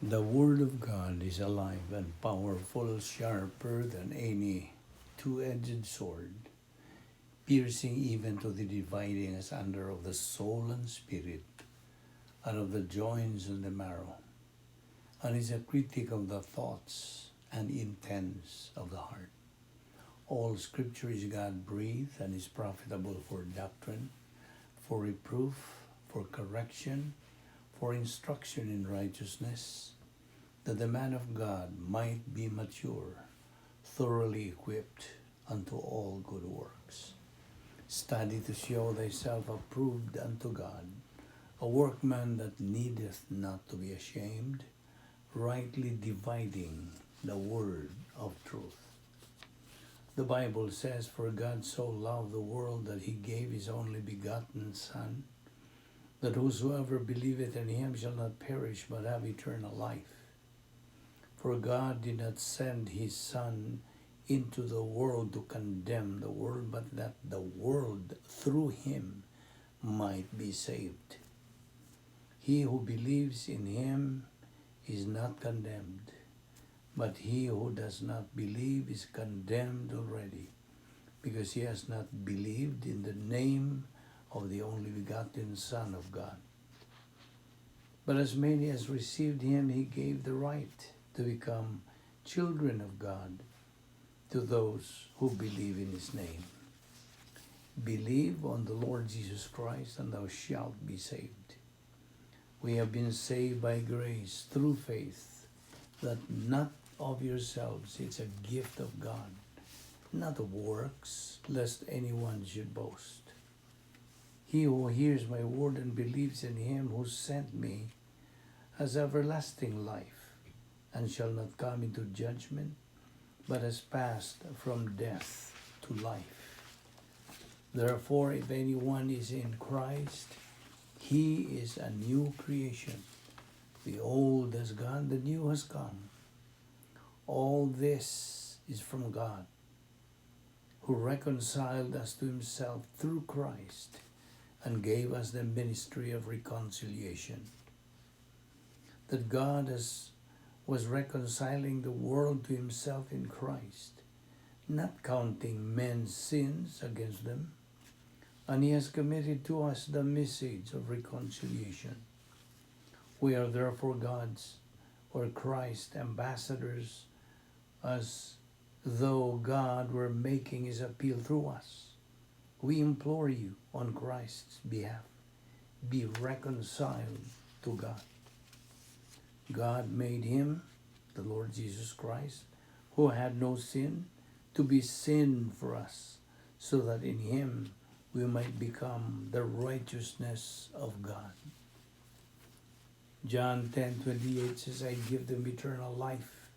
The Word of God is alive and powerful, sharper than any two-edged sword, piercing even to the dividing asunder of the soul and spirit, and of the joints and the marrow, and is a critic of the thoughts and intents of the heart. All Scripture is God breathed and is profitable for doctrine, for reproof, for correction, for instruction in righteousness, that the man of God might be mature, thoroughly equipped unto all good works. Study to show thyself approved unto God, a workman that needeth not to be ashamed, rightly dividing the word of truth. The Bible says, "For God so loved the world that he gave his only begotten Son, that whosoever believeth in him shall not perish but have eternal life. For God did not send his Son into the world to condemn the world, but that the world through him might be saved. He who believes in him is not condemned, but he who does not believe is condemned already, because he has not believed in the name of the only begotten Son of God. But as many as received him, he gave the right to become children of God, to those who believe in his name. Believe on the Lord Jesus Christ, and thou shalt be saved." We have been saved by grace through faith, that not of yourselves, it's a gift of God, not of works, lest anyone should boast. He who hears my word and believes in him who sent me has everlasting life, and shall not come into judgment, but has passed from death to life. Therefore, if anyone is in Christ, he is a new creation. The old has gone, the new has come. All this is from God, who reconciled us to himself through Christ and gave us the ministry of reconciliation. That God was reconciling the world to himself in Christ, not counting men's sins against them, and he has committed to us the message of reconciliation. We are therefore God's or Christ's ambassadors, as though God were making his appeal through us. We implore you on Christ's behalf, be reconciled to God. God made him, the Lord Jesus Christ, who had no sin, to be sin for us, so that in him we might become the righteousness of God. John 10:28 says, "I give them eternal life,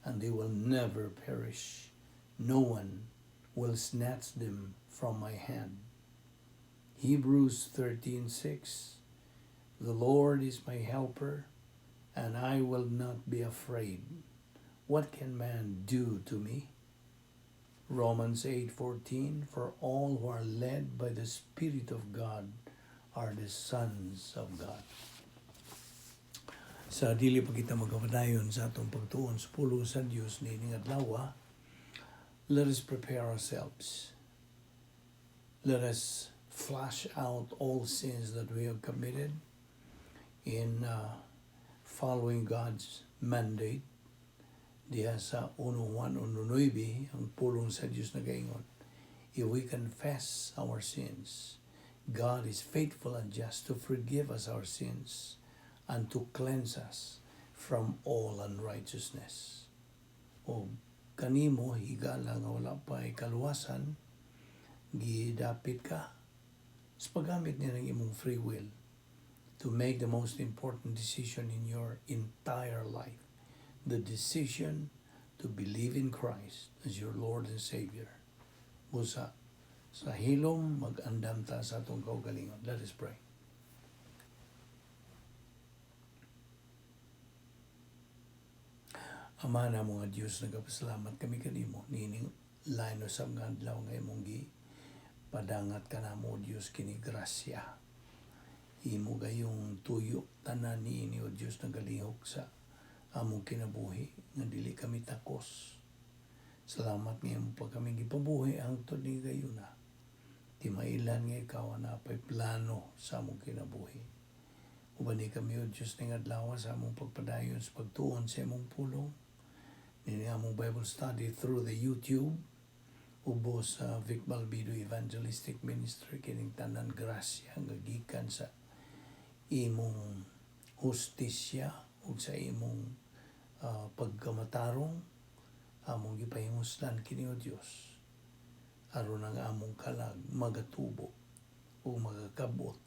and they will never perish. No one will snatch them from my hand." Hebrews 13:6, "The Lord is my helper, and I will not be afraid. What can man do to me?" Romans 8:14, "For all who are led by the Spirit of God are the sons of God." Sa dili pa kita magpadayon sa atong pagtuon sa pulong sa Dios niining adlaw, let us prepare ourselves. Let us flush out all sins that we have committed in following God's mandate. Diha sa 1:1-1:9, ang pulong sa Dios nagaingon, "If we confess our sins, God is faithful and just to forgive us our sins and to cleanse us from all unrighteousness." O kanimo, higala nga wala pa kaluwasan, gidapit ka sa paggamit niya ng imong free will to make the most important decision in your entire life. The decision to believe in Christ as your Lord and Savior. Busa, sa hilom, mag-andam ta sa atong kaugalingon. Let us pray. Ama na mga Diyos, nagapasalamat kami kanimo niining lain usab nga adlaw nga imong gi padangat ka namo, Diyos, kini grasya. Imo gayong tuyo tanan niini, o Diyos, nagalihok sa among kinabuhi nga dili kami takos. Salamat nga imo pa kami gipabuhi hangtod ni gayuna. Timailan nga ikaw ang napay plano sa among kinabuhi. Ubani kami, O Diyos, ning adlaw sa among pagpadayon sa pagtuon sa imong pulong. Nini among Bible study through the YouTube ubos sa Vic Balbido Evangelistic Ministry, kining tanan grasya nga gikan sa imong hustisya ug sa imong pagkamatarong. Among gipahimuslan kini, O Dios, aron ang among kalag magatubo ug magakabot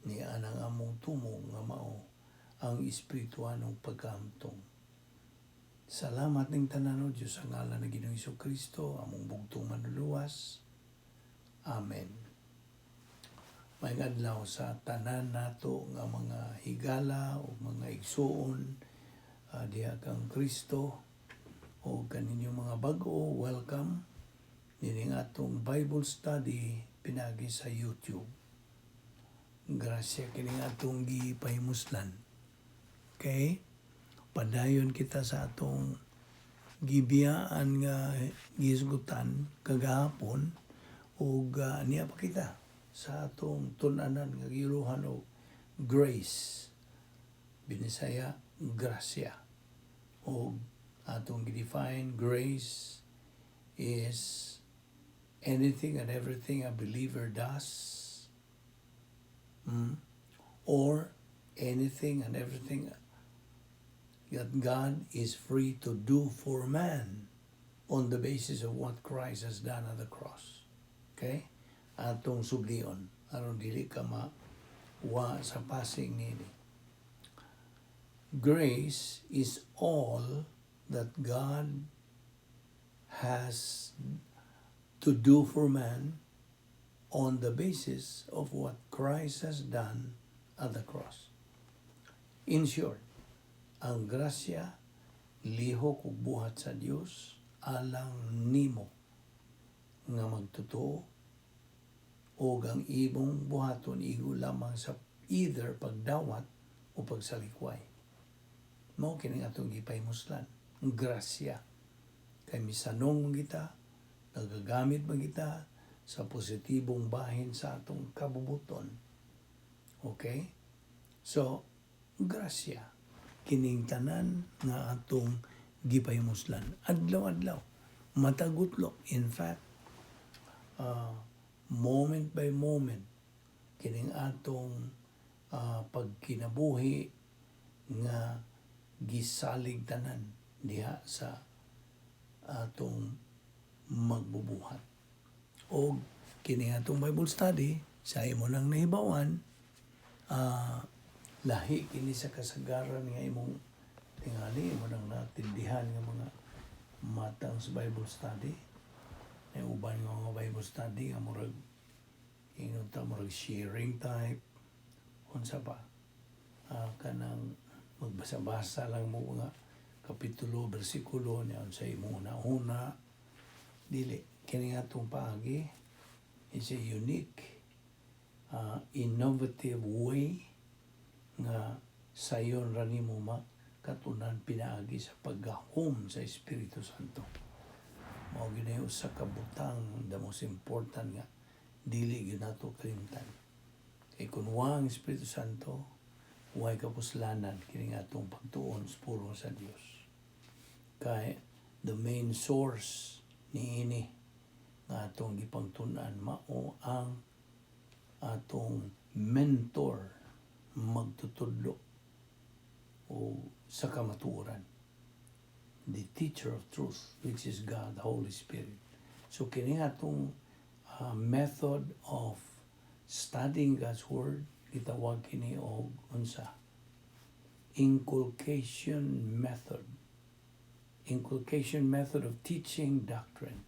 ni anang among tumong nga mao ang espirituanong pagkahamtong. Salamat ning tanan, O Diyos, sa ngalan ng Ginoong Kristo, among bugtong manluluwas. Amen. Maayong adlaw sa tanan nato nga mga higala o mga igsuon diha kang Kristo o kaninyong mga bag-o, welcome nining atong Bible study pinagi sa YouTube. Grasya kining atong gipahimuslan. Okay? Padayon kita sa atong gibiyaan nga gihisgutan kagahapon ug niya pa kita sa atong tun-anan nga giuluhan og grace. Binisaya, grasya. O atong gi-define, grace is anything and everything a believer does or anything and everything that God is free to do for man on the basis of what Christ has done on the cross. Okay? Atong sublion aron dili ka ma-wa sa passing nini. Grace is all that God has to do for man on the basis of what Christ has done at the cross. In short, ang grasya lihok ug buhat sa Dios alang nimo nga magtotoo o ang imong buhaton igo lamang sa either pagdawat o pagsalikway. Mao kini atong gipahimuslan, grasya. Kay misanong man kita, nagagamit man kita sa positibong bahin sa atong kabubuton. Okay? So, grasya kining tanan nga atong gipahimuslan. Adlaw-adlaw, matag utlok. In fact, moment by moment, kining atong pagkinabuhi nga gisalig tanan diha sa atong magbubuhat. O kini atong Bible study sa imo nang nahibawan, lahi kini sa kasagaran nga imong tingali, imo nang natindihan nga mga matang sa Bible study. May uban nga mga Bible study nga murag ingon ta murag sharing type, unsa pa, kanang magbasa-basa lang mo nga kapitulo, bersikulo niya sa imong una-una. Dili kini nga atong paagi is a unique, innovative way nga sayon ra nimo makatunan pinaagi sa paggahom sa Espiritu Santo. Mao gyud na usa ka butang, the most important nga dili gyud nato kalimtan. Kay kun wa ang Espiritu Santo, way kapuslanan kini nga atong pagtuon sa pulong sa Dios. Kay the main source niini nga atong gipangtun-an mao ang atong mentor, magtutudlo o sa kamatuoran. The teacher of truth, which is God, the Holy Spirit. So kini nga atong method of studying God's Word, gitawag kini og unsa? Inculcation method. Inculcation method of teaching doctrine.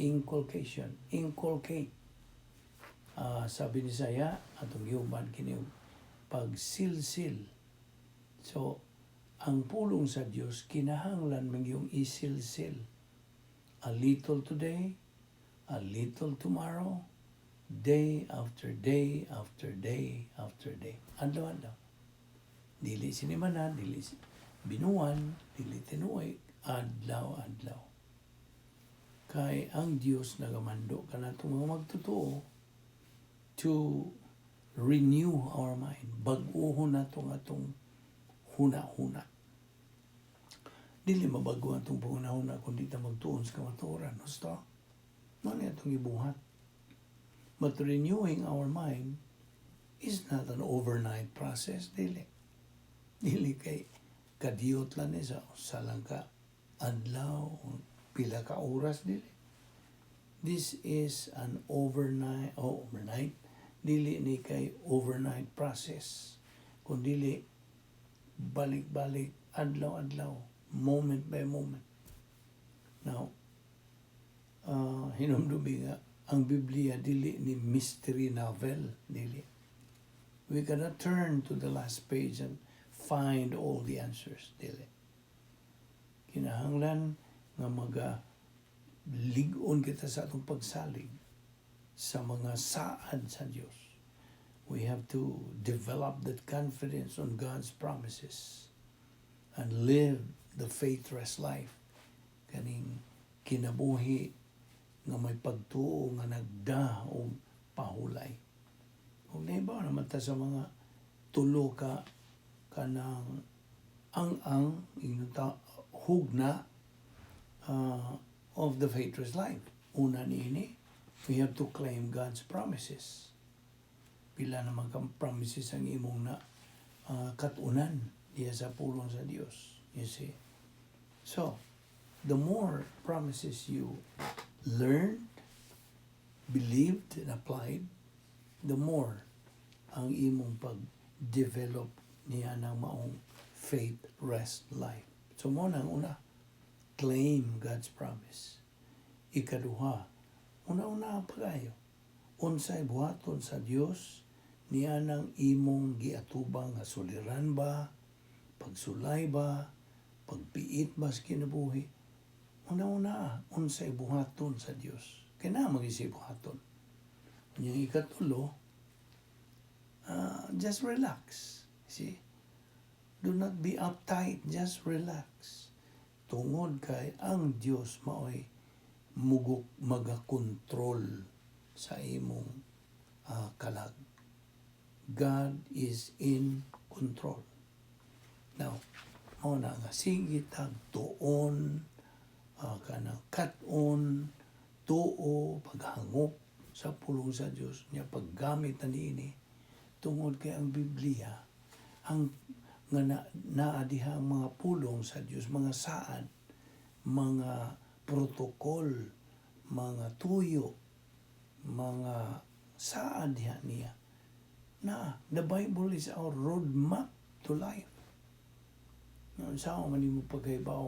Inculcation. Inculcate. Sabi ni Saya, atong giuban kini og pagsilsil. So, ang pulong sa Dios kinahanglan man yung isilsil. A little today, a little tomorrow, day after day after day after day. Adlaw-adlaw. Dili sinimana, dili Binuan, dili tinuig, adlaw-adlaw. Kay ang Dios nagamando kanatong mga magtotoo to renew our mind. Bag-ohon nato ang atong huna-huna. Dili mabago ang atong panghuna-huna kung di ta magtuon sa kamatuoran. Husto? Mao ni atong ibuhat. But renewing our mind is not an overnight process. Dili. Dili kay kadiyot lang ni sa usa lang ka adlaw, pila ka oras, dili. This is an overnight, oh, overnight, dili ni kay overnight process. Kung dili, balik-balik, adlaw-adlaw, moment by moment. Now, hinumdumi nga, ang Biblia dili ni mystery novel, dili. We cannot turn to the last page and find all the answers, dili. Kinahanglan nga maga lig-on kita sa atong pagsalig sa mga saad sa Dios. We have to develop that confidence on God's promises and live the faith-rest life. Kaning kinabuhi nga may pagtuo nga nagda og pahulay. Ug naibaw naman ta sa mga tulo ka kanang ang ingon ta hugna of the faithless life. Una niini, we have to claim God's promises. Pila naman kang promises ang imong na katunan diya sa pulong sa Dios. You see? So, the more promises you learned, believed, and applied, the more ang imong pag-develop niya ng maong faith rest life. So mao nang una, claim God's promise. Ikaduha, una-una pagayo. Unsay buhaton sa Dios niya ng imong giatubang nga suliran ba, pagsulay ba, pagpiit ba sa kinabuhi. Una-una, unsay buhaton sa Dios. Kaya na mag-isip buhaton. Yung ikatulo, just relax. See? Do not be uptight, just relax. Tungod kay ang Dios maoy mugok magakontrol sa imong kalag. God is in control. Now, mao na nga sige tag tuon, kanang kat-on, tuo, paghangop sa pulong sa Dios niya, paggamit na niini tungod kay ang Biblia ang nga na, naa diha ang mga pulong sa Dios, mga saad, mga protocol, mga tuyo, mga saad diha niya na the Bible is our roadmap to life. Nga sa man nimo pagkaibaw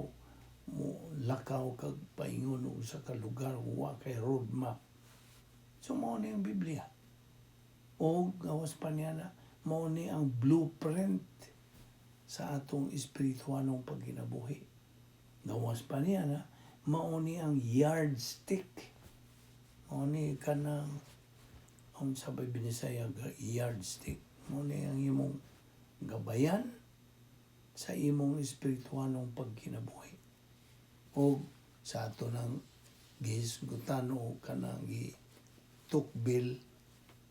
mo lakaw kag paingon og sa ka lugar, wa kay roadmap. So mao ni ang Biblia. O gawas pa niya na mao ni ang blueprint sa atong espiritualong pagkinabuhi. Gawas pa niya na mao ni ang yardstick. Mao ni kanang, unsa ba Binisaya ga yardstick? Mao ni ang imong gabayan sa imong espiritualong pagkinabuhi. O sa ato nang gihisgutan o kanang gitukbil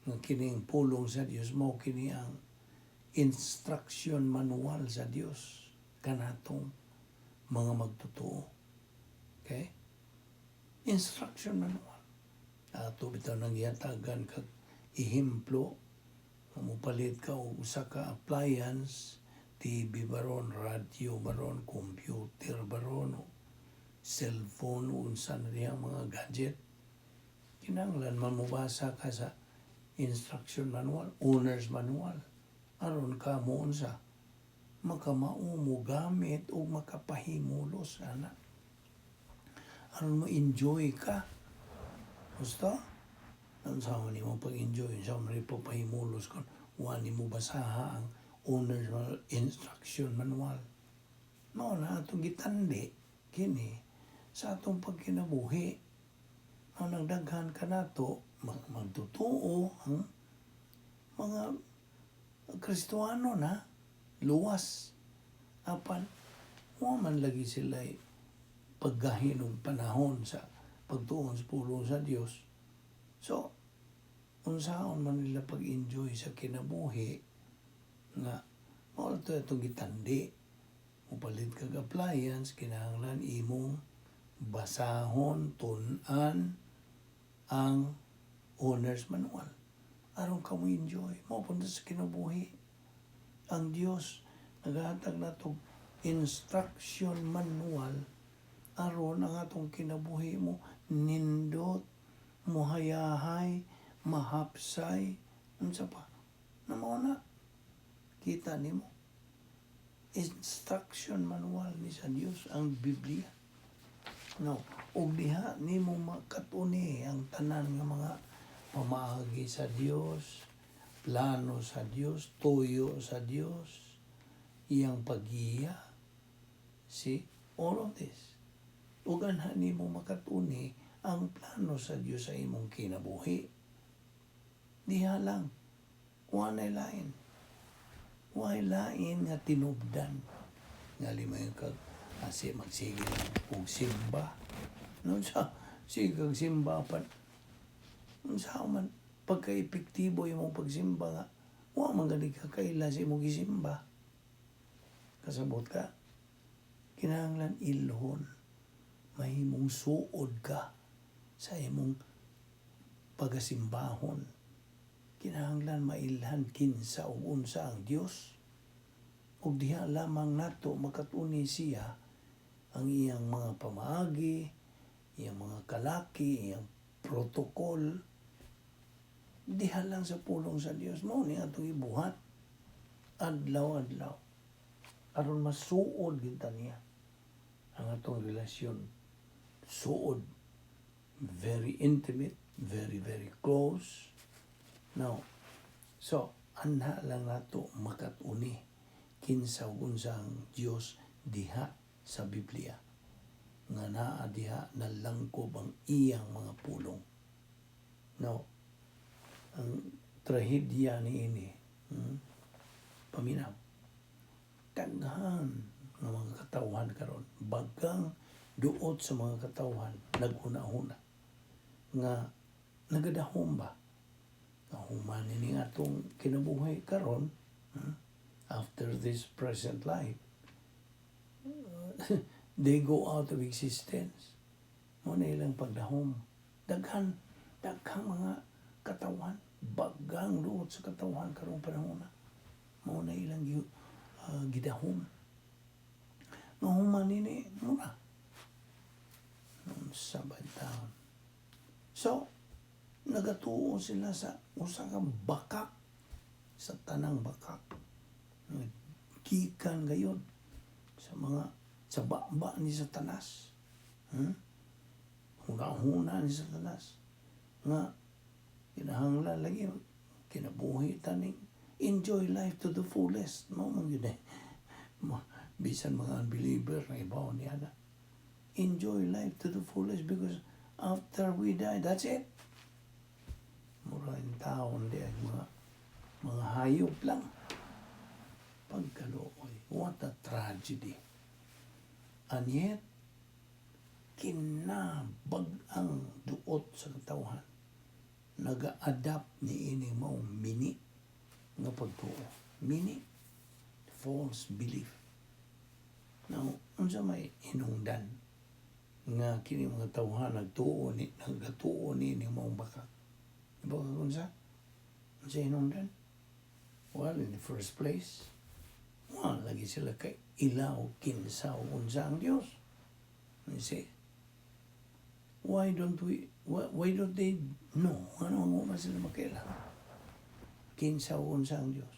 nga kining pulong sa Dios mao kini ang instruction manual sa Dios kanatong mga magtotoo. Okay? Instruction manual. Ato bitaw nang gihatagan kag ehemplo nga mopalit ka og usa ka appliance, TV baron, radyo baron, computer baron, o cellphone, o unsa na dihang mga gadget. Kinahanglan man mobasa ka sa instruction manual, owner's manual. Aron ka mo unsa makamao mo gamit o makapahimulos ana. Aron mo enjoy ka. Gusto? Unsa man nimo pag-enjoy, unsa man nimo pagpahimulos kon wa nimo basaha ang owner's manual, instruction manual? Mao na atong gitandi kini sa atong pagkinabuhi. Mao nang daghan kanato magtotoo ang mga Kristuano na luwas apan Wa man lagi sila paggahin og panahon sa pagtuon sa pulong sa Dios. So, unsaon man nila pag-enjoy sa kinabuhi nga mao to itong gitandi? Mupalit kag appliance, kinahanglan imong basahon, tun-an ang owner's manual aron ka mo enjoy. Mao pud sa kinabuhi, ang Dios naghatag nato instruction manual aron ang atong kinabuhi mo nindot, muhayahay, mahapsay, unsa pa na. Mao na, kita nimo, instruction manual ni sa Dios ang Biblia, no? Ug diha nimo makatuni ang tanan nga mga pamaagi sa Dios, plano sa Dios, tuyo sa Dios, iyang paggiya. See, all of this. Ug anha nimo makatuni ang plano sa Dios sa imong kinabuhi. Diha lang. Walay lain. Walay lain nga tinubdan. Nga limay kag asi magsige lang og simba. No sa sige kag simba pa, unsa man pagka-epektibo imong pagsimba nga wa man gani ka kaila sa imong gisimba? Kasabot ka? Kinahanglan ilhon, mahimong suod ka sa imong pagasimbahon. Kinahanglan mailhan kinsa ug unsa ang Dios. Ug diha lamang nato makatuni siya, ang iyang mga pamaagi, iyang mga kalaki, iyang protocol. Diha lang sa pulong sa Dios. Mao ni atong ibuhat adlaw-adlaw aron masuod kita niya ang atong relasyon. Suod. Very intimate, very, very close. Now, so, anha lang nato makatuni kinsa ug unsa ang Dios diha sa Biblia nga naa diha nalangkob ang iyang mga pulong. Now, ang trahedya ni ini, paminaw, daghan nga mga katawhan karon, bagang duot sa mga katawhan naghuna-huna nga nagadahom ba nga human ini atong kinabuhi karon, after this present life they go out of existence. Mao na ilang pagdahom. Daghan, daghang mga katawan, bagang duot sa katawhan karong panahon na mao na ilang gidahom nga human ini mura unsa ba taon. So nagatuo sila sa usa ka bakak sa tanang bakak. Gikan gayod sa mga sa baba ni Satanas. Huna-huna ni Satanas nga kinahanglan lagi kinabuhi taning enjoy life to the fullest. Mao man gyud eh. Bisan mga unbeliever na ibaw niya na enjoy life to the fullest because after we die, that's it. Mura yung taon di ay mga hayop lang. Pagkaluoy, what a tragedy. And yet kinabag-ang duot sa katawhan naga-adapt ni ining maong mini nga pagtuo, mini false belief. Now, unsa may hinungdan nga kini mga tawhan nagatuo ni ini maong bakak? Iba ka unsa unsa hinungdan? Well, in the first place, wa lagi sila kay ilaw kinsa o unsa ang Dios. You see, why don't they know? Ano ang man sila makaila kinsa o unsa ang Dios?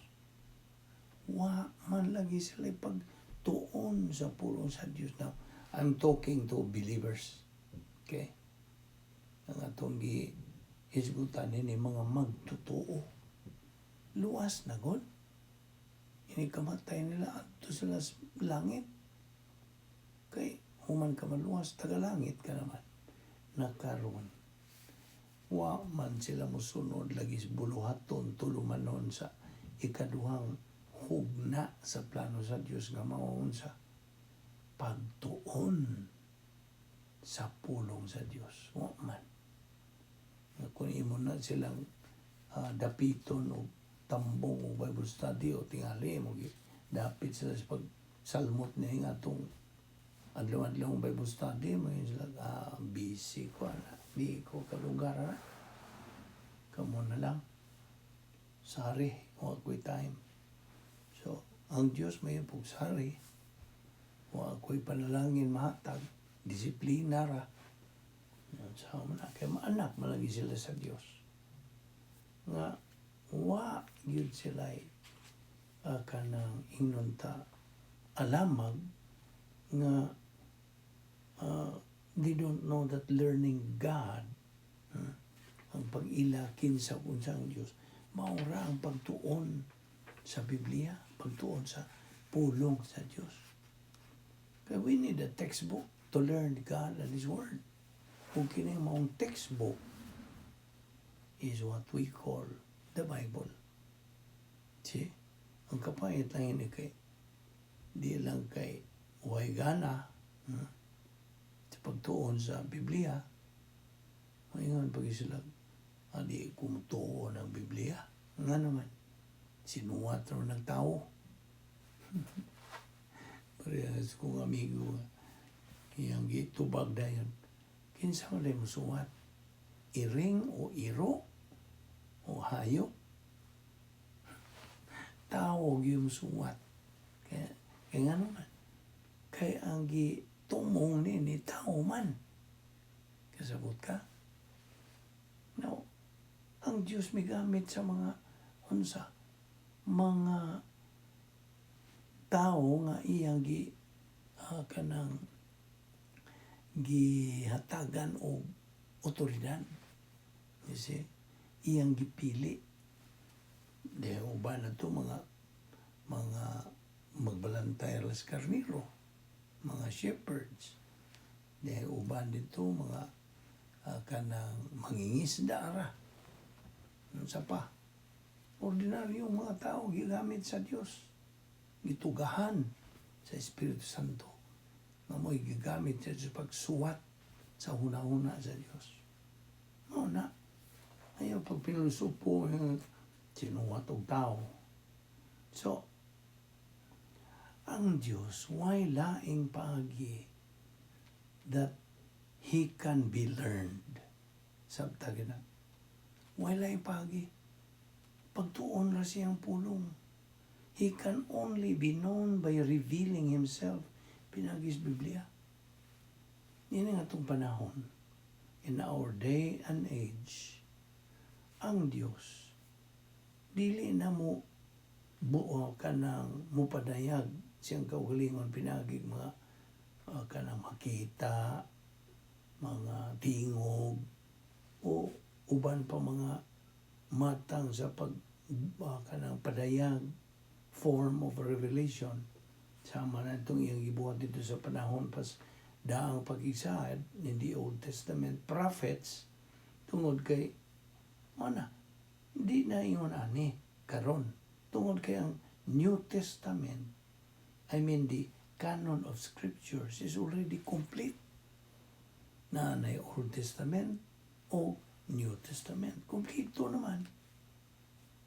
Wa man lagi sila pagtuon sa pulong sa Dios. Now, I'm talking to believers, okay? Ang atong gi hisgutan ini mga magtotoo. Luwas na gud. Ini kamatay nila, adto sila sa langit. Kay human ka maluwas, taga langit ka naman. Nakaron wa man sila mosunod lagi sa buluhaton, tulumanon sa ikaduhang hugna sa plano sa Dios nga mao unsa? Pagtuon sa pulong sa Dios. Wa man. Nga kung imo na silang dapiton o tambong o Bible study o tingali mo dapit sila sa pagsalmot niya nga atong adlaw-adlaw Bible study mo yun sila, "Busy ko ana, di ko kalugar ana, kamo na lang, sorry, wa ko'y time." So ang Dios may pug sorry, wa ko'y panalangin mahatag, disiplina ra sa mo na kay maanak malagi sila sa Dios nga wa gyud sila kanang ingnon ta alamag nga they don't know that learning God, ang pag-ila kinsa kung ang Dios, mao ra ang pagtuon sa Biblia, pagtuon sa pulong sa Dios. Kaya we need a textbook to learn God and His Word. Kung kini maong textbook is what we call the Bible. See? Ang kapait lang ini kay di lang kay way gana sa pagtuon sa Biblia. Maingon pag sila, "Di ko mutuo ng Biblia." Nga naman, sinuwat raw ng tao. Parehas kong amigo, iyang gitubag dayon. "Kinsa man mo suwat? Iring o iro? O hayop? Tao gyud suwat." Kaya nga naman, kay ang gitumong ni tao man. Kasabot ka? No. Ang Diyos migamit sa mga unsa, mga tao nga iyang gi kanang gihatagan og otoridad. You see? Iyang gipili. De uban na to mga magbalantay las karniro, mga shepherds. De uban dito mga kanang mangingisda ra. Unsa pa? Ordinaryong mga tao gigamit sa Dios. Gitugahan sa Espiritu Santo nga mo'y gigamit sa Diyos pagsuwat sa hunahuna sa Dios. Mao na. Ayaw pag pinusupo, sinuwat og tao. So, ang Diyos, way laing paagi that He can be learned? Sabta na. Way laing paagi. Pagtuon ra siyang pulong. He can only be known by revealing Himself. Pinaagi sa Biblia. Yan ang atong panahon. In our day and age, ang Diyos, dili na mo buo kanang mupadayag siyang kaugalingon pinagi mga kanang makita, mga tingog, o uban pa mga matang sa pag kanang padayag, form of revelation sama na itong iyang gibuhat dito sa panahon pas daang pag-isaad in the Old Testament prophets, tungod kay mana di na ingon ani karon, tungod kay ang New Testament, I mean, the canon of scriptures is already complete na na Old Testament o New Testament, kompleto naman.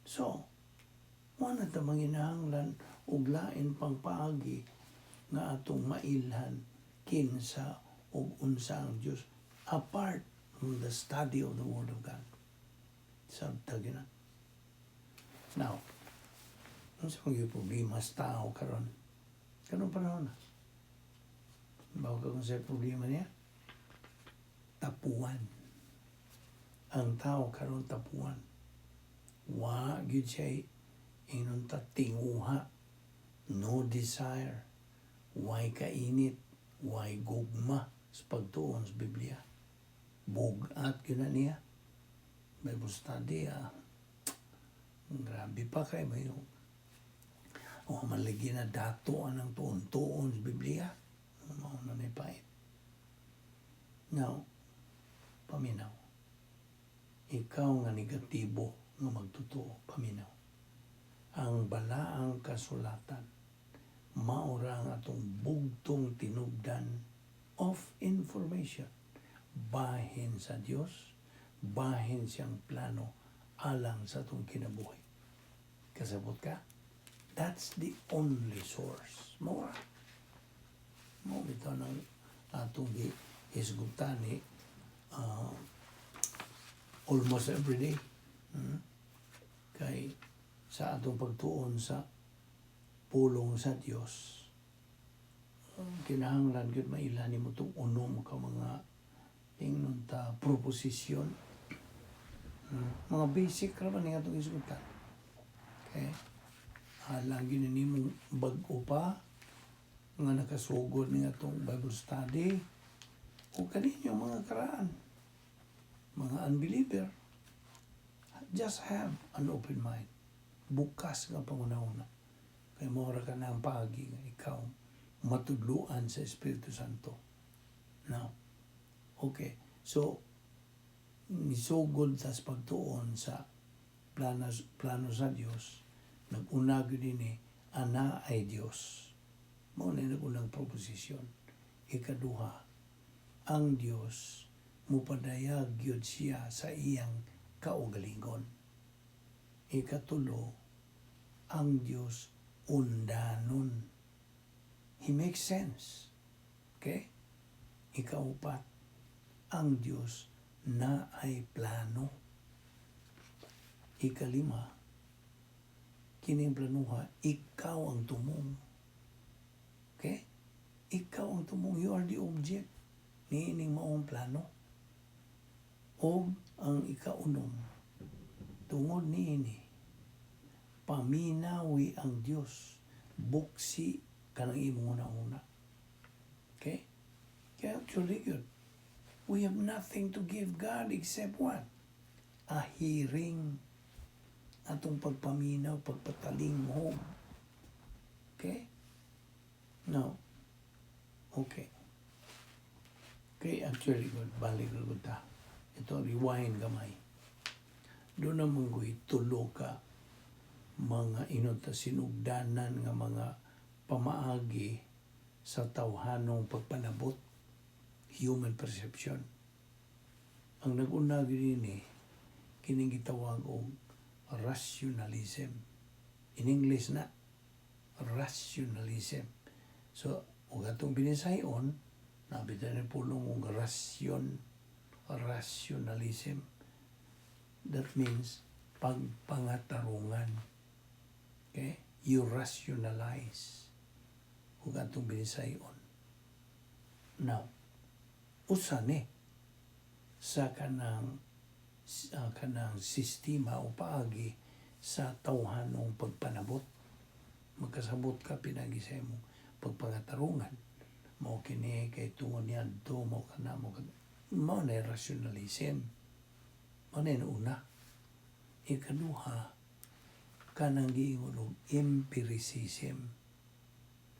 So wala ta manginahanglan og lain pang paagi nga atong mailhan kinsa og unsa ang Dios apart from the study of the Word of God. Sabta gina. Now, unsa man gyud problema sa tao karon? Karon panahon na. Bawo ka kung sa problema niya? Tapuan. Ang tao karon tapuan. Wa gyud siya ingnon ta tinguha. No desire. Way kainit. Way gugma sa pagtuon sa Biblia. Bugat gyud na niya. Bible study, ah. Grabe pa kay may o maligi na dato ang tuon-tuon sa Biblia. Mao na ni pait. Now, paminaw. Ikaw nga negatibo nga magtotoo, paminaw. Ang balaang kasulatan, Mao ra ang atong bugtong tinubdan of information bahin sa Dios, bahin siyang plano alang sa atong kinabuhi. Kasabot ka? That's the only source. Mao ra. Mao bitaw nang atong hisgutan ni almost every day. Kay sa atong pagtuon sa pulong sa Dios, kinahanglan gyud maila nimo tong unom ka mga, ingnon ta, proposisyon. Mga basic ra man nga atong hisgutan. Okay? Alang gyud nimo bag-o pa nga nakasugod ni atong Bible study o kaninyo mga karaan, mga unbeliever, just have an open mind, bukas nga panghunahuna, kay mao ra ka na ang paagi nga ikaw matudluan sa Espiritu Santo. Now, okay, so nisugod tas pagtuon sa plano sa Dios. Nag-una gyud ini, ana ay Dios. Mao na nag-unang proposisyon. Ikaduha, ang Dios mupadayag gyud siya sa iyang kaugalingon. Ikatulo, ang Dios undanon. He makes sense. Okay? Ikaupat, ang Dios naay plano. Ikalima, kining planuha, ikaw ang tumong. Okay? Ikaw ang tumong. You are the object niining maong plano. O ang ikaunom, tungod niini, paminawi ang Dios, buksi kanang imong una-una. Okay? Kaya actually good. We have nothing to give God except what? A hearing. Atong pagpaminaw, pagpatalinghog. Okay? No. Okay. Okay, actually good. Balik na gud ta. Ito, rewind gamay. Duna man goy tulo ka mga ingon ta sinugdanan nga mga pamaagi sa tawhanong pagpanabot, human perception. Ang nag-una gyud ini, kining gitawag og rationalism. In English na, rationalism. So, ug atong binisayon, nabita ni pulong og rationalism. That means pagpangatarungan. Okay? You rationalize. Ug atong binisayon. Now, usa ni sa kanang sistema o paagi sa tawhanong pagpanabot. Magkasabot ka pinagi sa imong pagpangatarungan. Mao kini kay tungod niadto, mao kana, mao kana. Mao na rationalism. Mao na yung una. Ikaduha, kanang giingon og empiricism.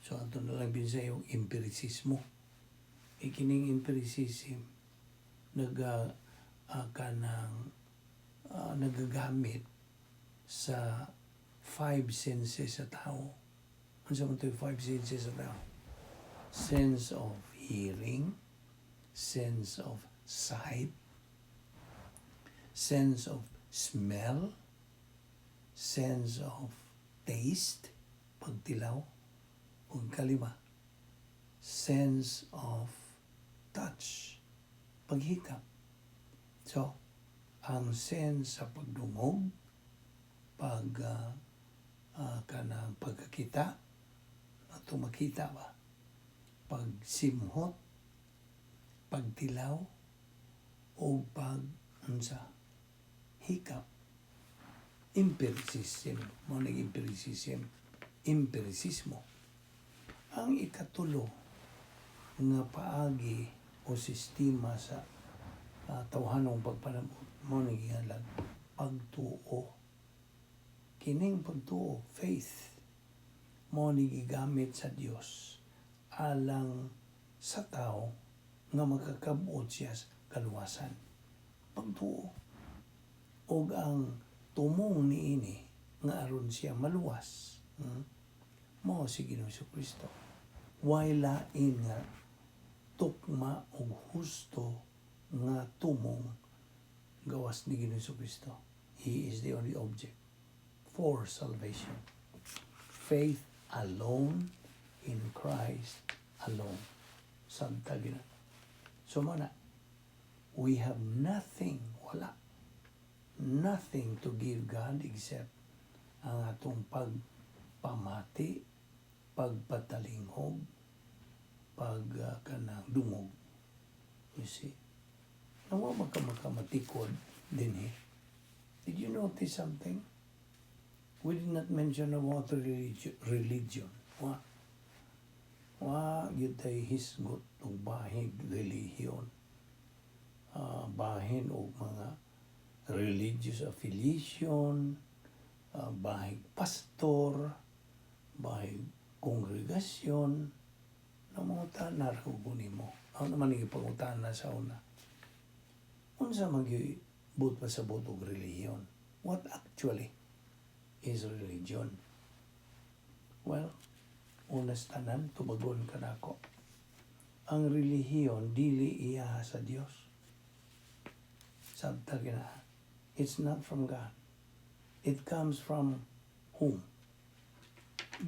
So ato na lang binsay yung empiricismo. Ikining empiricism naga kanang nagagamit sa five senses sa tao. Unsa man to yung five senses sa tao? Sense of hearing, sense of sight, sense of smell, sense of taste, pagtilaw, ug kalima, sense of touch, paghikap. So, ang sense sa pagdungog, pag kanang pagkakita, ato makita ba? Pagsimhot, pagtilaw, o pag unsa, hikap. Empiricism, mao nang empiricism, empiricismo. Ang ikatulo nga paagi o sistema sa tawhanong pagpanabot, mao nang giingon pagtuo. Kining pagtuo, faith, mao ni gigamit sa Dios alang sa tao nga makakabot siya sa kaluwasan. Pagtuo. Og ang tumong niini nga aron siya maluwas, Mao si Ginoong Kristo. Way lain nga tukma og husto nga tumong gawas ni Ginoong Kristo. He is the only object for salvation. Faith alone in Christ alone. Sabta gyud na. So mao na, we have nothing, wala, nothing to give God except ang atong pagpamati, pagpatalingog, pag kanang dungog. You see? Nawa magka makamatikod dinhi. Did you notice something? We did not mention about religion. Religion. Wa. Wa gyud tay hisgot og bahig relihiyon. Bahin og mga religious affiliation, bahig pastor, bahig kongregasyon, nangutana ra ko nimo. Ako naman ang ipangutana sa una. Unsa man gyud buot pasabot og relihiyon? What actually is religion? Well, una sa tanan, tubagon ka nako. Ang relihiyon dili iya sa Dios. Sabta gyud na. It's not from God. It comes from whom?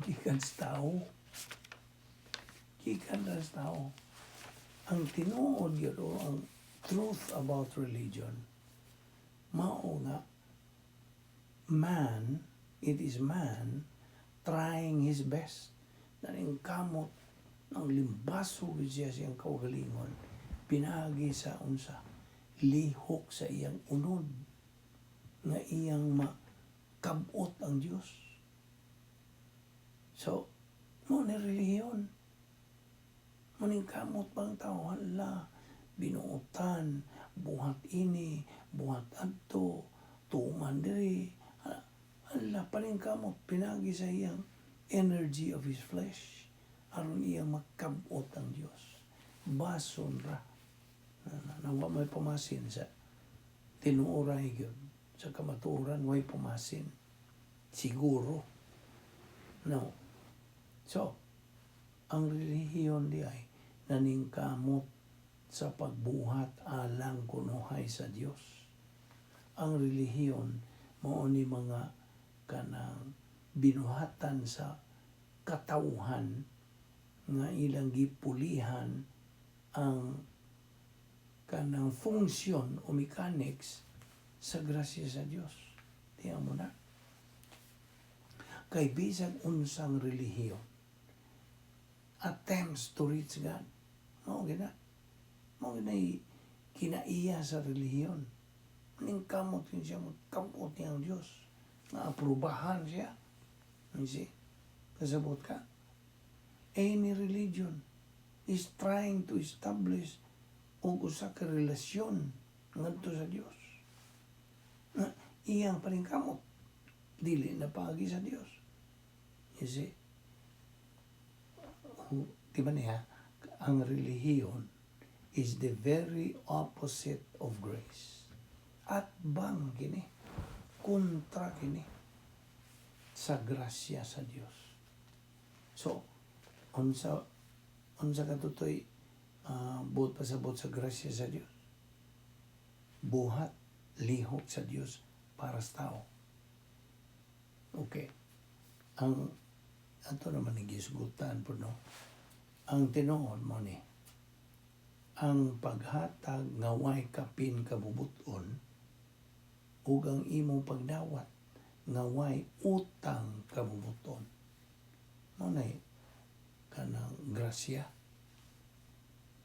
Gikan sa tao. Gikan ra sa tao. Ang tinuod gyud o ang truth about religion, mao nga man, it is man trying his best. Naningkamot ng limbaso gyud siya siyang kaugalingon. Pinaagi sa unsa? Lihok sa iyang unod nga iyang makabot ang Dios. So, mao ni relihiyon. Maningkamot bang tao, hala, binuotan, buhat ini, buhat adto, tuman diri. Hala, paningkamot, pinagi sa iyang energy of his flesh, aron iyang makabot ang Dios. Bason ra. Na wa may pamasin sa tinuoray gyud. Sa kamatuoran, way pamasin. Siguro. No. So, ang relihiyon diay naningkamot sa pagbuhat alang kunuhay sa Dios. Ang relihiyon mao ni mga kanang binuhatan sa katawhan nga ilang gipulihan ang kanang funksyon o mechanics sa grasya sa Dios. Tiyan mo na. Kay bisag unsang relihiyon attempts to reach God. Mao gina. Mao gina kinaiya sa relihiyon. Ningkamot yun siya, kamot niya ang Diyos. Nga aprubahan siya. You see? Kasabot ka? Any religion is trying to establish og usa ka relasyon ngadto sa Dios. Na iyang paningkamot dili na paagi sa Dios. You see? Di ba niya, ang relihiyon is the very opposite of grace. At bang kini, kontra kini sa grasya sa Dios. So, unsa katutoy buot pasabot sa grasya sa Dios? Buhat lihok sa Dios para sa tao. Okay. Ang ato naman ni gisgutan po, no. Ang tinuod mao ni ang paghatag nga way kapin kabubuton ug ang imong pagdawat nga way utang kabubuton. Mao na kanang grasya.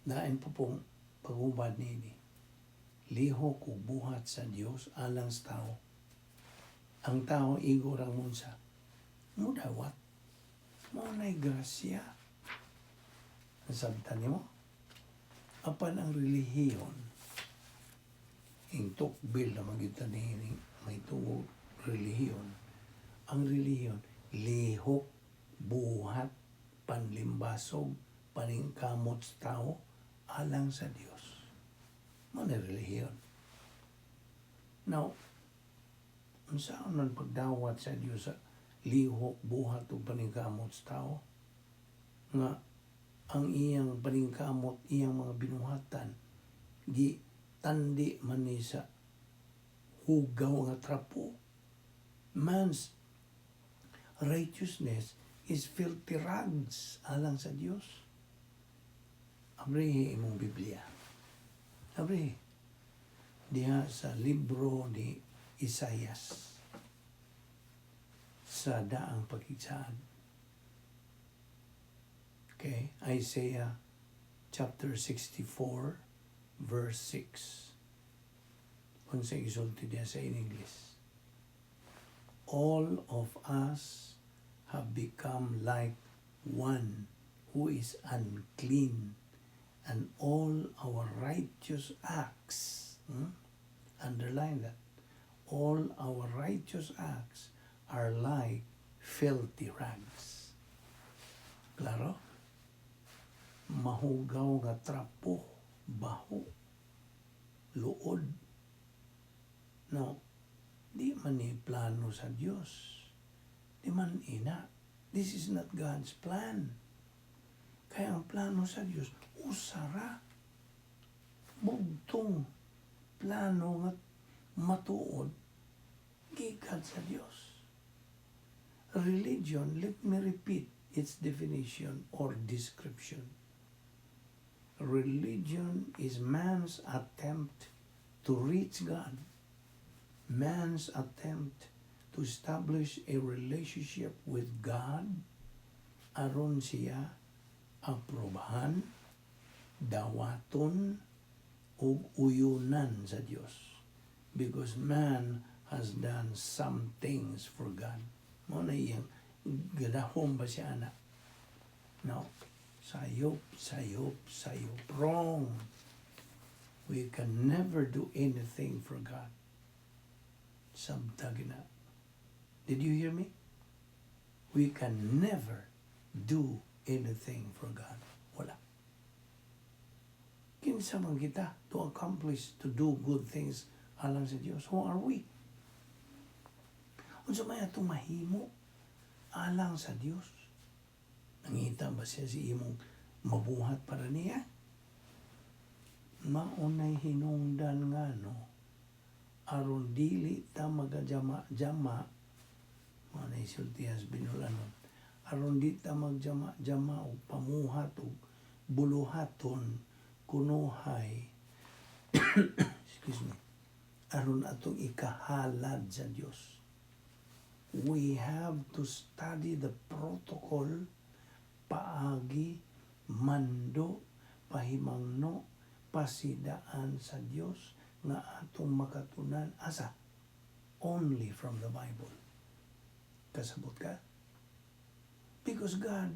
Dain po pong paghubad nini. Lihok ug buhat sa Dios alang sa tao. Ang tao igo rang munsa. Mudawat. Mao na'y grasya. Nasabtan nimo? Apan ang relihiyon, ing tukbil na magyud ni may tungod relihiyon. Ang relihiyon, lihok, buhat, panlimbasog, paningkamot sa tao, alang sa Dios. Mao na relihiyon. Now, unsaon man pagdawat sa Dios sa Lihok, buhat ug paningkamot sa tao nga ang iyang paningkamot, iyang mga binuhatan, gi tandi man ni sa hugaw nga trapo. Man's righteousness is filthy rags alang sa Dios. Abrihi imong Biblia. Abrihi. Diha sa libro ni Isaias sa Daang Pakigsaad. Okay, Isaiah chapter 64 verse 6. Unsa gisulti diha sa in English? "All of us have become like one who is unclean, and all our righteous acts," Underline that. "All our righteous acts are like filthy rags." Klaro? Mahugaw nga trapo, baho, luod. No, di man ni plano sa Dios. Di man ina. This is not God's plan. Kaya ang plano sa Dios, usara. Bugtong plano nga matuod gikan sa Dios. Religion, let me repeat its definition or description. Religion is man's attempt to reach God, man's attempt to establish a relationship with God aron siya aprobahan, dawaton, ug uyunan sa Dios. Because man has done some things for God. Mao na iyang gadahom ba siya ana? No. Sayop, sayop, sayop. Wrong. We can never do anything for God. Sabta gina. Did you hear me? We can never do anything for God. Wala. Kinsa man kita to accomplish, to do good things alang sa Dios? Who are we? Unsa may atong mahimo alang sa Dios? Nangita ba siya si imong mabuhat para niya? Maunay hinungdan nga no, aron dili ta magajama-jama, mao nay sultihas binulanon, aron di ta magjama-jama og pamuhat og buluhaton kunuhay, excuse me, aron atong ikahalad sa Dios. We have to study the protocol, paagi, mando, pahimangno, pasidaan sa Dios nga atong makatunan asa? Only from the Bible. Kasabot ka? Because God,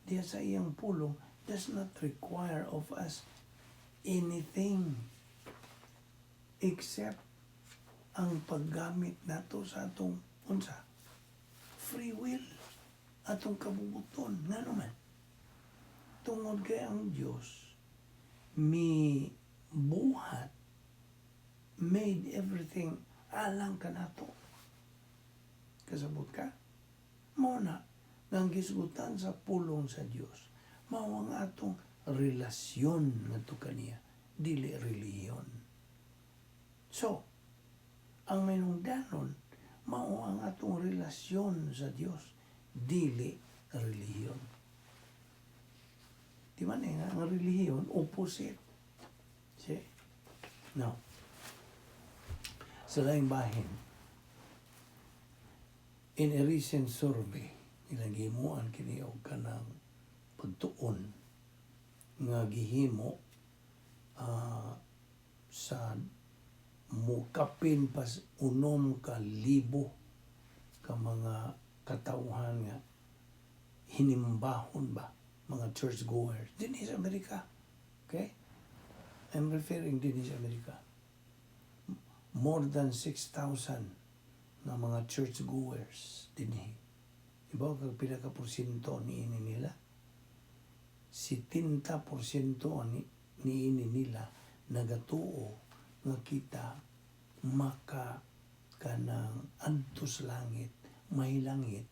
diya sa iyang pulong, does not require of us anything except ang paggamit nato sa atong unsa? Free will, atong kabubuton. Nga naman, tungod kay ang Dios mi buhat, made everything alang kanato. Kasabot ka? Mao na nga ang gisgutan sa pulong sa Dios mao ang atong relasyon ngadto kaniya, dili relihiyon. So ang mainungdanon mao ang atong relasyon sa Dios, dili relihiyon. Di ba nga ang relihiyon opposite? See? No. Sa laing bahin, in a recent survey, ilang gihimuan kini og kanang pagtuon nga gihimo sa mukapin pas 6,000 ka mga katawhan nga hinimbahon ba, mga church goers dinhi sa Amerika. Okay, I'm referring dinhi sa Amerika. More than 6,000 nga mga church goers dinhi. Ibaw kag pila ka porsyento niini nila? 70% ani niini nila nagatuo nga kita maka kanang adto sa langit, mahilangit.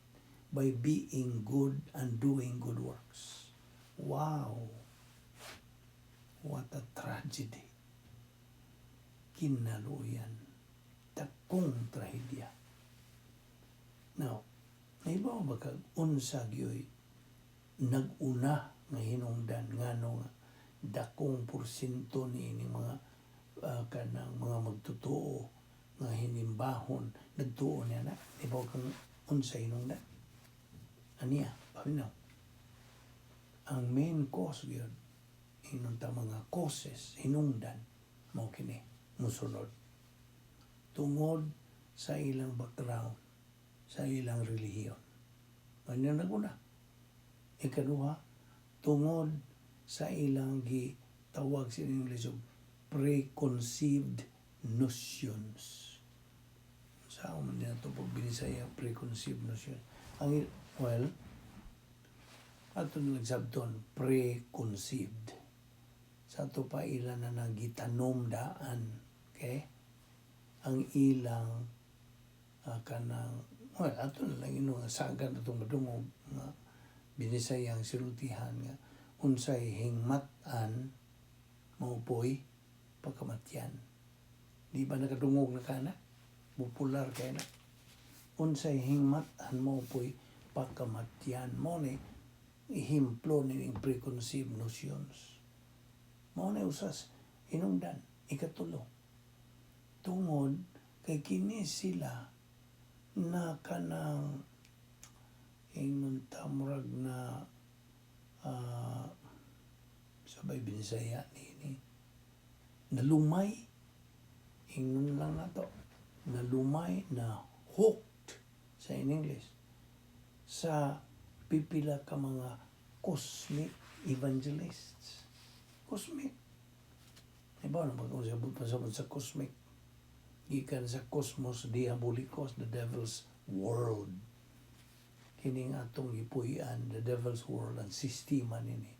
by being good and doing good works. Wow! What a tragedy. Kinaluyan. Dakong trahedya. Now, nahibaw ba kag unsa gyoy nag-una nga hinungdan ngano nga dakong porsyento ni ini mga kanang mga magtotoo nga hinimbahon nagtuo niya na? Nahibaw kang unsa hinungdan aniya? Paminaw. Ang main cause gyud, ingon ta mga causes, hinungdan mao kini musunod: tungod sa ilang background, sa ilang relihiyon. Ano naguna? Ikaduha, tungod sa ilang gitawag sa English og preconceived notions. Sa man niya ito pag binisaya, preconceived notions? Ang, well, ato na nagsabton, preconceived. Sa ato pa ila na nagitanom daan. Okay? Ang ilang kanang, well, ato na lang ino nga sagan atong madungog nga binisayang sinultihan nga unsay hingmat-an mao poy pagkamatyan. Di ba nakadungog na kana? Popular kay na. Unsay hingmat-an mao poy pagkamatyan. Mao ni ehemplo ni preconceived notions. Mao na usas hinungdan. Ikatulo, tungod kay kini sila na kanang ingon ta murag na sabay binisaya ni nalumay, ingon lang nato nalumay, na hooked sa in English sa pipila ka mga cosmic evangelists. Cosmic. Iba na pag pasabot sa cosmic? Gikan sa cosmos diabolicos, the devil's world. Kining atong gipuy-an, the devil's world, ang sistema nini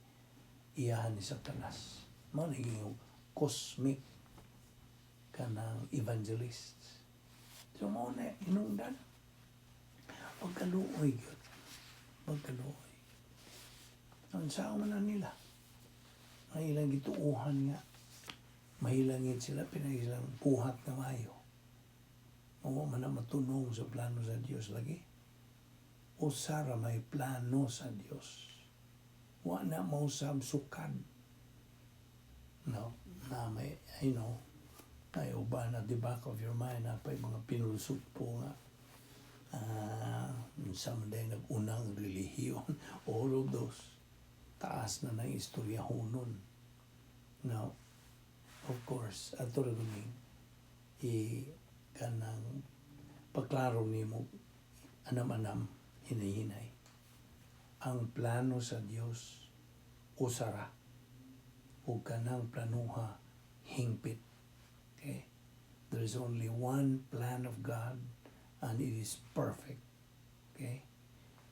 iyahan ni Satanas. Mao na yung cosmic kanang evangelists. So mao na hinungdan. Pagkaluoy gyud. Pagkaluoy. Ang sao man na nila. Ang ilang gituuhan nga mahilangit sila, pinay silang buhat nga maayo. Mao man na matunong sa plano sa Dios lagi. Usa ra may plano sa Dios. Wa na mausab sukad. No, na may, I know, ay uban at the back of your mind na pa'y mga pinulsugpo nga sa man day nag-unang relihiyon, all of those taas na ng istorya hunon. Now, of course, ato ra ning i kanang paklaro nimo anam-anam, hinay-hinay. Ang plano sa Dios usara ug kanang planuha hingpit. Okay? There is only one plan of God and it is perfect. Okay?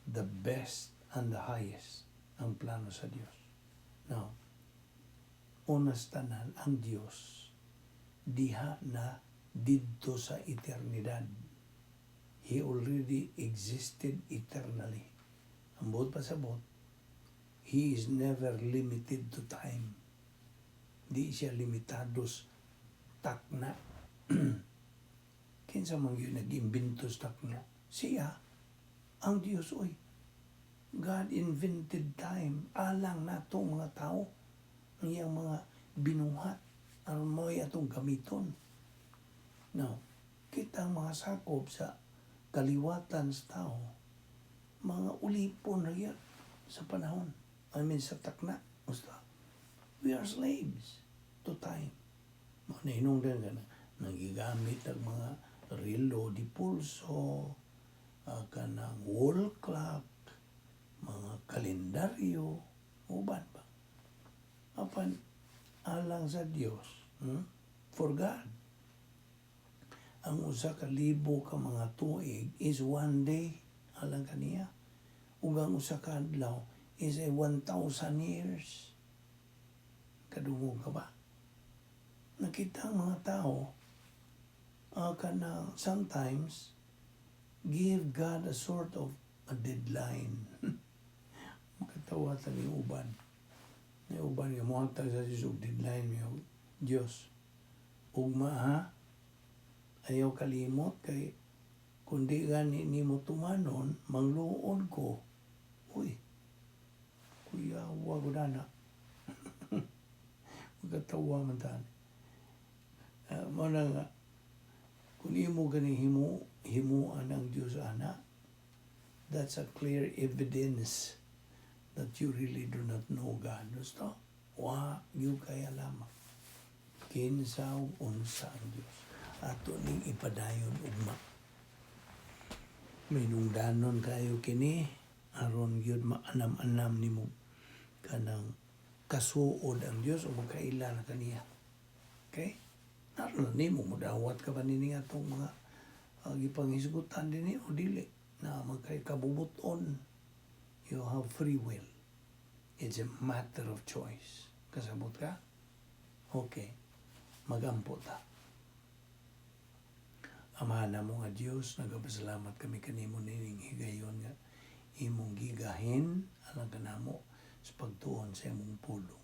The best and the highest ang plano sa Dios. Now, unas tanan, ang Dios diha na didto sa eternidad. He already existed eternally. Ang buot pasabot, He is never limited to time. Di siya limitado sa takna. Kinsa man yun nag-imbento sa takna? Siya, ang Diyos, oy. God invented time alang nato mga tao. Ang iyang mga binuhat aron mo'y atong gamiton. Now, kita ang mga sakop sa kaliwatan sa tao, mga ulipon na yan sa panahon. I mean, sa takna. Basta, we are slaves to time. Mga nahinungdan ka na, nagigamit ang mga relo di pulso, kanang wall clock, mga kalendaryo, uban ba? Apan, alang sa Dios, For God, ang 1,000 ka mga tuig is one day alang kaniya. Ug ang usa ka adlaw is a 1,000 years. Kadungog ka ba? Nakita ang mga tao kanang sometimes give God a sort of a deadline. Makatawa ta ni uban. Ni uban nga mohatag sa Diyos og deadline mi Diyos. Ugma ha, ayaw kalimot kay kung di gani nimo tumanon, mangluod ko. Uy, kuya, wag ko na. Magkatawa man tani. Mao na nga, kung imo gani himuan ang Diyos ana, that's a clear evidence that you really do not know God. Gusto? Wa gyud kay alam kinsa ug unsa ang Diyos. Ato ning ipadayon ugma. May nungdanon kayo kini aron gyud maanam-anam nimo kanang kasuod ang Dios o magkaila na kaniya. Okay? Naroon na nimo mudawat ka ba nini atong mga gipanghisgutan dinhi o dili na magkay kabubuton. You have free will. It's a matter of choice. Kasabot ka? Okay. Magampo ta. Amahan namo nga Dios, nagapasalamat kami kanimo nining higayon nga imong gigahin alang kanamo sa pagtuon sa imong pulong.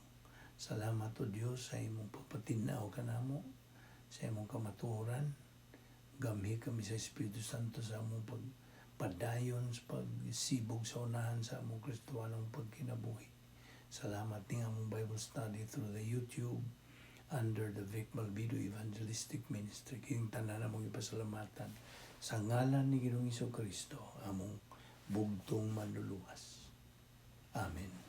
Salamat, O Dios, sa imong pagpatinaw kanamo sa imong kamatuoran. Gamhi kami sa Espiritu Santo sa among pagpadayon sa pagsibog sa unahan sa among Kristohanong pagkinabuhi. Salamat ning among Bible study through the YouTube under the Vic Malvido Evangelistic Ministry. Kining tanan among ipasalamatan sa ngalan ni Ginoong Kristo, among bugtong manluluwas. Amen.